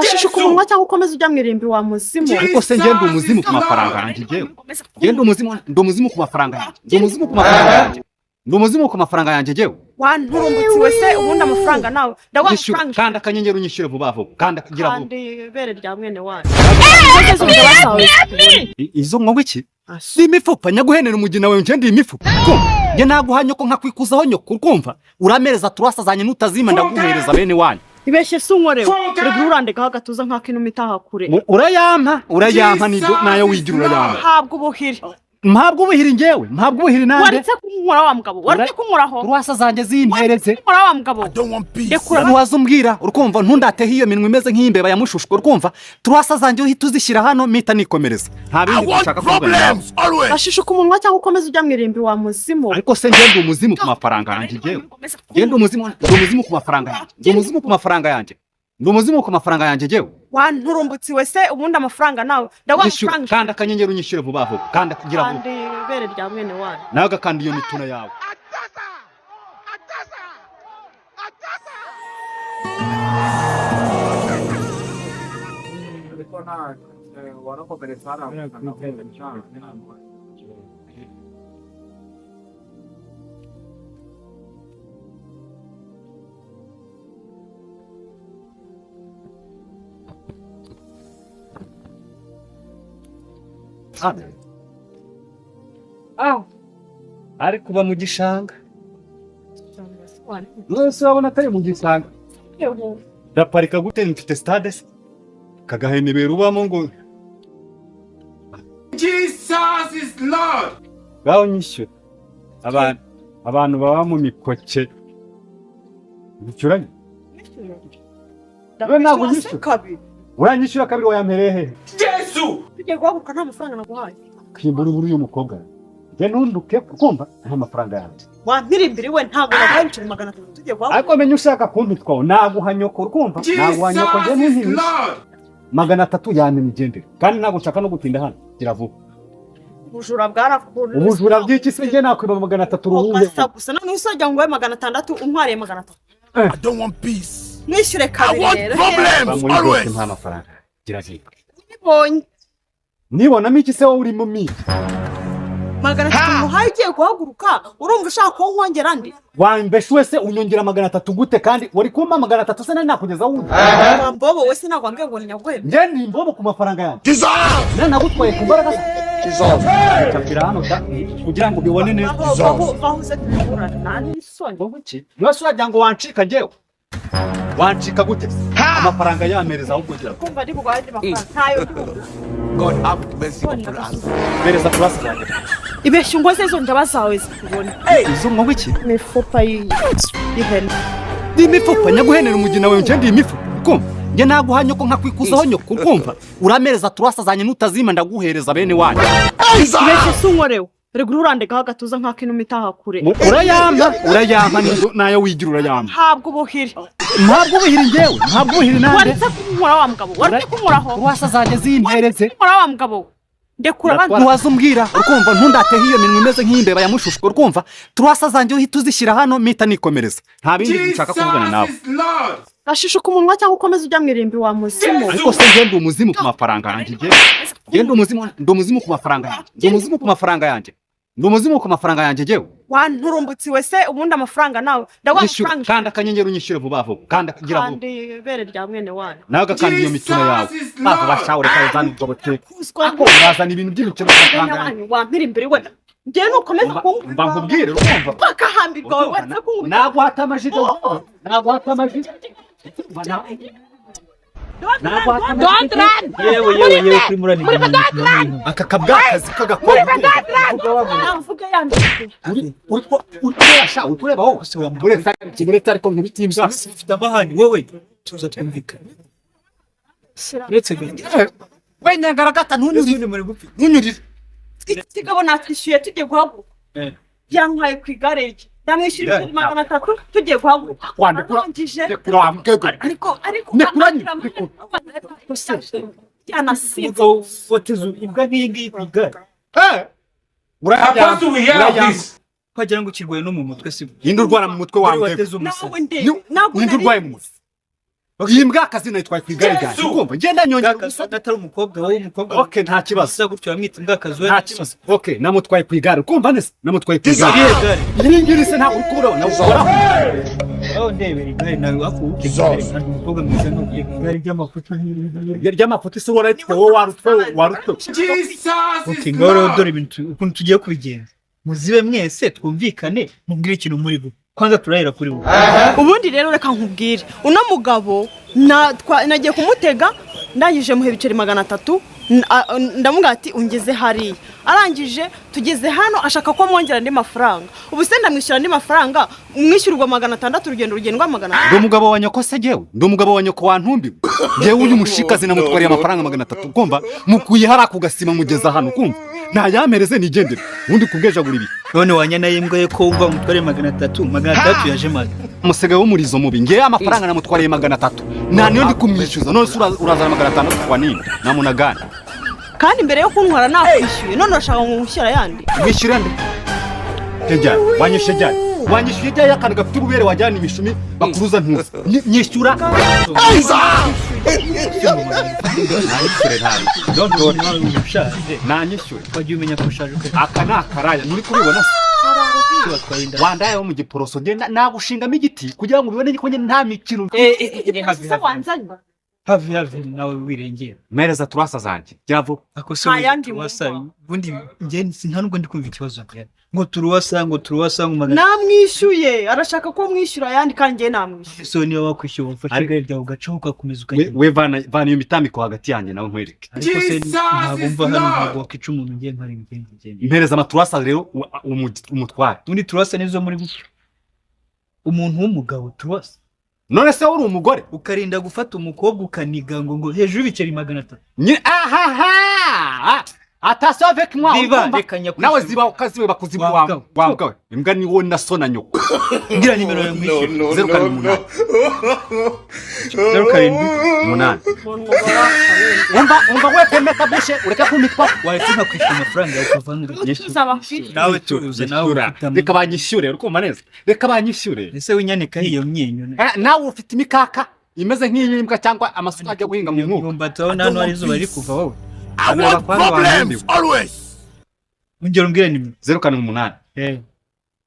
Gashishuka umunwa cyangwa ukomeze ujya mu irimbi wa muzimu. Ariko se njye ndi umuzimu ku mafaranga yanjye? Njyewe njye ndi umuzimu, ndi umuzimu ku mafaranga yanjye, ndi umuzimu ku mafaranga yanjye, ndi umuzimu ku mafaranga yanjye njyewe? Wanturumbutsi we se, ubundi amafaranga nawe ndaguha Nyishyura. amafaranga. Kanda akanyenyeri unyishyure vuba vuba, kanda gira vuba. Kandi ibere rya mwene wanyu. Izo nkoko iki si imifupa nyaguhenera umugina wawe? Njye ndi imifupa? Kumva, njye naguha nyoko nkakwikuzaho nyoko, urkumva? Uramereza turasazanye, nutazima ndaguhereza bene wanyu. Ibeshye si unkorewe, reka urandekaho agatuza nk'akinuma itaha kure. Urayampa, urayampa nibyo nayo wigira, urayampa. Habwa ubuhiri. Mpabwa ubuhiri njyewe? Mpabwa ubuhiri nande? Waretse kunkora wa mugabo, waretse kunkoraho. Urwasa zanjye zimpereze. Kunkora wa mugabo, rekura. Ntiwaza umbwira, urkumva? Ntundateho iyo minwa imeze nk'iyimbeba ya mushushwe, urkumva? Turasa zanjye uhita uzishyira hano, mpita nikomereza, nta bindi dushaka kuvugana nawe. Gashishuka umunwa cyangwa ukomeze ujya mu irimbi wa muzimu. Ariko se njye ndi umuzimu ku mafaranga yanjye? Njyewe njye ndi umuzimu, ndi umuzimu ku mafaranga yanjye, ndi umuzimu ku mafaranga yanjye, ndi umuzimu ku mafaranga yanjye njyewe? Wanturumbutsi we se, ubundi amafaranga nawe ndaguha Nyishyura. amafaranga. Kanda akanyenyeri unyishyure vuba vuba, kanda gira vuba. Kandi ibere rya mwene wanyu. Nawe agakanda iyo mituna yawe. Ari kuba mu gishanga none se urabona atari mu gishanga? Ndaparika gute? Mfite stade se kagahenebera ubamo ngo Jesus is Lord. Ngaho nyishyura. Abantu baba mu mikoke bicyuranye. We ntabwo unyishyura. Kabiri. Uranyishyura kabiri, wayampereye hehe? Jesus. Tugiye guhaguruka nta mafaranga naguhaye. Kwimbura ubura uyu mukobwa, njye ntunduke kumva nta mafaranga yanjye. Wampirimbiri we, ntabwo naguhaye ibiceri 300 tugiye guhaguruka. Ariko menya ushaka kumpitwaho, naguha nyoko, urkumva? Naguha nyoko njye. Jesus is Ntuntimishe. Lord. 300 yamenya igendere, kandi ntabwo nshaka no gutinda hano, gira vuba. Ubujura bwarakuru. Ubujura bw'iki se? Njye nakwiba 300 uruhuhe? Ugasa gusa none usajya ngo ube 600 untwariye 300. I don't want peace. Mwishyure I kabiri want rero. Va problems muri byose always. mpa amafaranga, gira vuba. Nibonye. Nibonamo iki se? Wowe urimo miki? 300 muhaye ugiye guhaguruka, urumva ushaka ko nkongera andi? Wambeshe wese, unyongera 300 gute kandi wari kumpa 300 se nari nakugezaho undi? Wambobo wese, ntabwo wambwiye ngo ni nyaguhebe. Njye ni imbobo ku mafaranga yanjye? Jesus. Nari nagutwaye ku mbaraga ze? Capira hano da kugira ngo ubibone neza. Vaho uze tuburane, nta n'isoni. Wowe iki wese uragira ngo wancika? Njyewe wancika gute? Amafaranga yamereza ahubwo gira ngo Kumva ndi buguhaye andi mafaranga, ntayo ndi buguhe. God have mercy upon us. Mereza kurasa zanjye. Ibeshya ungoze izo njaba zawe zikubona. Izo nkoko iki? Imifupa y'ihene. Ndi imifupa nyaguhenera umugina wawe? Njye ndi imifupa? Kumva, njye naguha nyoko nkakwikuzaho nyoko, urkumva? Uramereza turasazanye, nutazima ndaguhereza bene wanyu. Ibeshye si unkorewe, reka urandekaho agatuza nk'akinuma itaha kure. Urayampa, urayampa nibyo nayo wigira, urayampa. Habwa ubuhiri. Mpabwa ubuhiri njyewe? Mpabwa ubuhiri nande? Waretse kunkora wa mugabo, waretse kunkoraho. Urwasa zanjye zimpereze. Kunkora wa mugabo we, ndekura. Ntiwaza umbwira, urkumva? Ntundateho iyo minwa imeze nk'iyimbeba ya mushushwe, urkumva? Turasa zanjye uhita uzishyira hano, mpita nikomereza, nta bindi nshaka kuvugana nawe. Jesus is Lord. Gashishuka umunwa cyangwa ukomeze ujya mu irimbi wa muzimu. Ariko se njye ndi umuzimu ku mafaranga yanjye? Njye njye ndi umuzimu, ndi umuzimu ku mafaranga yanjye, ndi umuzimu ku mafaranga yanjye, ndi umuzimu ku mafaranga yanjye njyewe? Wanturumbutsi we se, ubundi amafaranga nawe ndaguha Nyishyura. amafaranga. Kanda akanyenyeri unyishyure vuba vuba, kanda gira vuba. Kandi ibere rya mwene wanyu. Nawe agakanda iyo mituna yawe. Jesus is Bava Lord. bashawe, reka uzane ubwo buteke. Kuzwa. Ako urazana ibintu by'ibiciro ku Mwene mafaranga yanjye. wanyu, wampirimbiri we, njyewe nukomeza Mba nkubwire, urumva? bakahambirwa wowe, waretse kunkubita. Naguhata amajido, naguhata amajido, naguhata amajido. Yewe yewe yewe, kuri murani. Aka kabwakazi k'agakobwa. Mvuge yandikuye. Uri kureba sha, uri kureba wowe, uretse uretse ariko nk'ibitimba. Ufite amahane wowe, tuza twumvikane uretse gato. We nyangaragata, ntunyurire. Ubundi muri gupfa. Ntunyurire. Ikigabo natwishyuye tugiye guhaguruka. Yantwaye ku igare rye, ndamwishyura ibihumbi 300 tugiye guhaguruka. Wandekura. Arangije. Ndekura wa mukecuru. Ariko Ndekura nyine. yanasinze. Umugabo wateze imbwa nk'iyi ngiyi ku igare. Urayamba. Apostle, we hear of Urayamba. this. Wagira ngo kirwaye no mu mutwe si Ninde urwara mu mutwe wa Wari mukecuru? wateze umusazi. Nawe nde? Ntabwo Ninde nari urwaye mu mutwe? Iyi mbwa akazi nayitwaye ku igare ryanjye, ukumva ngenda nyongera Mbwakazi ubusa. atari umukobwa, wowe umukobwa. Okay, nta kibazo. Usa gutyo wamwita imbwakazi we? Nta kibazo. Okay, namutwaye ku igare, ukumva neza, namutwaye ku igare. Irihe gare? Iri ngiri se ntabwo uri kubura nawukoraho? Aho ndebera igare nawe wakuwuke igare kandi umukobwa mwiza n'ugiye ku igare ry'amafuta. Ry'amafoto isi wararitswe wowe, warutwe, warutwe. Jesus Okay, is ngaho rero Lord. dore ibintu ukuntu tugiye kubigenza. Muzibe mwese, twumvikane, mubwire ikintu muri gupfa. Kwanza turahera kuri wowe. Ubundi rero reka nkubwire, uno mugabo nagiye kumutega, ndangije muha ibiceri 300, ndamubwira ati ungeze hariya. Arangije tugeze hano ashaka ko mwongera andi mafaranga. Ubu se ndamwishyura andi mafaranga? Mwishyurwa 600, urugendo rugendwa 500. Ndi umugabo wa nyoko se? Jyewe ndi umugabo wa nyoko wantumbiwe? Jyewe uyu mushikazi namutwariye amafaranga 300, kumva mukuye hariya ku gasima mugeza hano, kumva ntayampereze nigendere, ubundi kubwejagura ibi. None wanyana y'imbwa ye, ko wumva umutware 300, 300 yaje maze? Umusigaye w'umurizo mubi. Ngewe amafaranga namutwariye 300, nta niyo ndi kumwishyuza. None se urazana 600 kwa nini namunagana? Kandi mbere yo kuntwara nakwishyuye, none urashaka ngo ngushyire ayandi? Mwishyure nde? Jyana wanyishyuye, jyana wanyishyuye, jyayo akantu gafite ububere wajyana imishumi bakuruza ntuza. Nyishyura, nanyishyure, ntabi, don't worry. Nawe ushaje. Nanyishyure. Wagiye umenya ko ushaje ukajya Aka ni akaraya, nturi kubibona se? Watwaye inda. Wandaye wo mu giporoso, ngenda nagushingamo igiti kugira ngo ubibone ko njye nta mikino. Se wanzanye? Have, have, nawe wirengera. Mpereza turasa zanjye, gira vuba. Ako se? Nta yandi Turuwasa. mwumva. Ubundi njye nta nubwo ndi kumva ikibazo gihari, ngo turuwasa, ngo turuwasa, ngo magana. Namwishyuye, arashaka ko mwishyura ayandi kandi njye namwishyuye. So niba wakwishyuye, wamfashe igare ryawe ugacaho ugakomeza We, ukagenda. we vana iyo mitambiko hagati yanjye nawe nkwereke. Ariko se Jesus ntabwo is mva hano. Lord. Ntabwo wakwica umuntu, ngiye mpari ngende ngende. Mpereza amaturasa rero umutware. Ubundi turuwasa nizo muri gutyo, umuntu w'umugabo turuwasa? None se wowe uri umugore? Ukarinda gufata umukobwa ukaniga ngo hejuru y'ibiceri 300. Ahaha, attention avec moi. Biba, Urumva? reka nyakwishyura. Nawe ziba ukaziwe bakuziba. Wa mbwa. Wa mbwa we, imbwa ni wowe na so na nyoko. Ngira nimero yawe mwishyure. 0 7 8. 0 7 8. Umva, umva we, pemeka bushe, ureke kumitwa. Waretse nkakwishyura amafaranga yawe ukava hano. Tuzaba. Nawe tuza, nawe Nyishyura. ufite Reka banyishyure, uri neza, reka banyishyure. Ese winyanikaho iyo myinyo? Nawe ufite imikaka imeze nk'iy'imbwa cyangwa amasuka ajya guhinga mu nkuko. Imyumbati aho nta hari izuba riri kuva wowe. I want problems always. Ongera umbwire nimero. 0 7 8.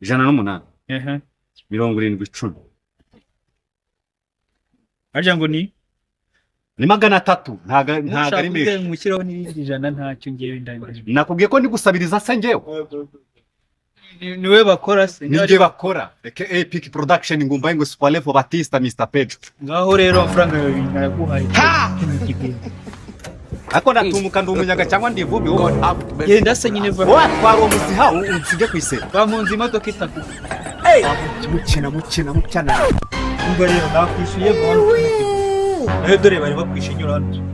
108. 70 10. Harya ngo ni? Ni 300, ntago ari menshi. Mushyiraho n'irindi jana, ntacyo, ngewe ndangije. Nakubwiye ko ndi gusabiriza se njyewe? Niwe bakora se? Nijye bakora aka Pick Production, ngumva ngo Sualevo Batista Mr Pedro. Ngaho rero amafaranga yawe nayaguhaye. Ariko ndatumuka, ndi umunyaga cyangwa ndi ivumbi wowe? God have mercy. Genda se nyine, va. Wowe atwara uwo muziha unsige ku iseta. Bampunze imodoka itatu. Mukina, mukina, mukina. Umva rero, nakwishyuye, va hano. Nawe dore bari bakwishyuye, nyura hano.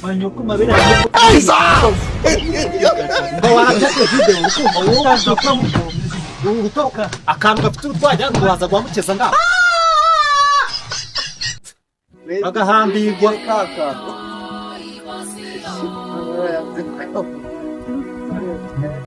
Manyoko mabere. Ngo warabye video, urukumva wowe uraza urutoka akantu gafite urutwajya ngo waza guhamukeza ngaho agahambirwa. Kaka.